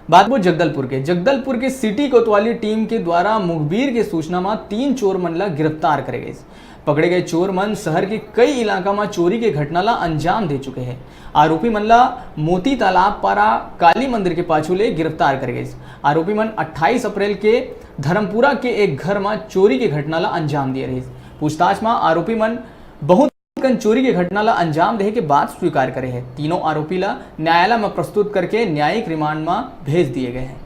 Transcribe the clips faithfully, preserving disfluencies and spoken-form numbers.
बात वो जगदलपुर के। जगदलपुर के सिटी कोतवाली टीम के द्वारा मुखबिर के सूचना म तीन चोर मन ला गिरफ्तार करे गइस। पकड़े गए चोर मन शहर के कई इलाका म चोरी के घटना ला अंजाम दे चुके हैं। आरोपी मन ला मोती तालाब पारा काली मंदिर के पाछू ले गिरफ्तार करे गइस। आरोपी मन अट्ठाईस अप्रैल के धर्मपुरा के एक घर म चोरी के घटना ला अंजाम दिए रहिस। पूछताछ म आरोपी मन बहुत कन चोरी के घटना ला अंजाम देहे के बात स्वीकार करे हे। तीनों आरोपी ला न्यायालय म प्रस्तुत करके न्यायिक रिमांड म भेज दिए गए हैं।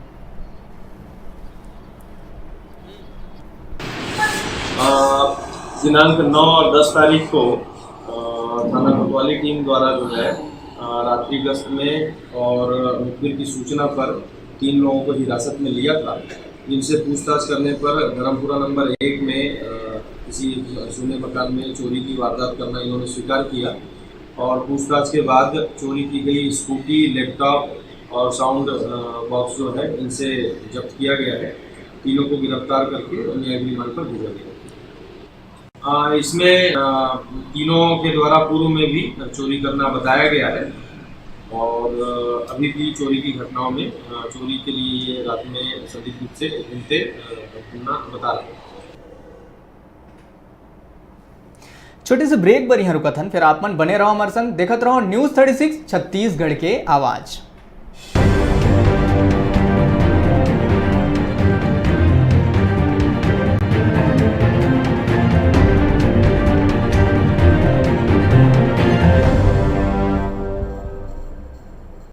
अ, दिनांक नौ और दस तारीख को, अ, थाना कोतवाली टीम द्वारा जो है, अ, रात्रि गश्त में और मुखबिर की सूचना पर तीन लोगों को हिरासत में लिया था, जिनसे पूछताछ करने पर धर्मपुरा नंबर एक में, अ, किसी सुने मकान में चोरी की वारदात करना इन्होंने स्वीकार किया और पूछताछ के बाद चोरी की गई स्कूटी, लैपटॉप और साउंड, अ, बॉक्स जो है, इनसे जब्त किया गया है। तीनों को गिरफ्तार करके न्यायिक रिमांड पर भेजा गया। अ, इसमें, अ, तीनों के द्वारा पूर्व में भी चोरी करना बताया गया है और, अ, अभी भी चोरी की घटनाओं में, अ, चोरी के लिए ये रात में संदिग्ध रूप से घूमते, अ, घूमना बता रहे हैं। छोटे से ब्रेक बर यहाँ रुकत हन, फिर आप मन बने रहो हमारे संग, देखत रहो न्यूज थर्टी सिक्स छत्तीसगढ़ के आवाज।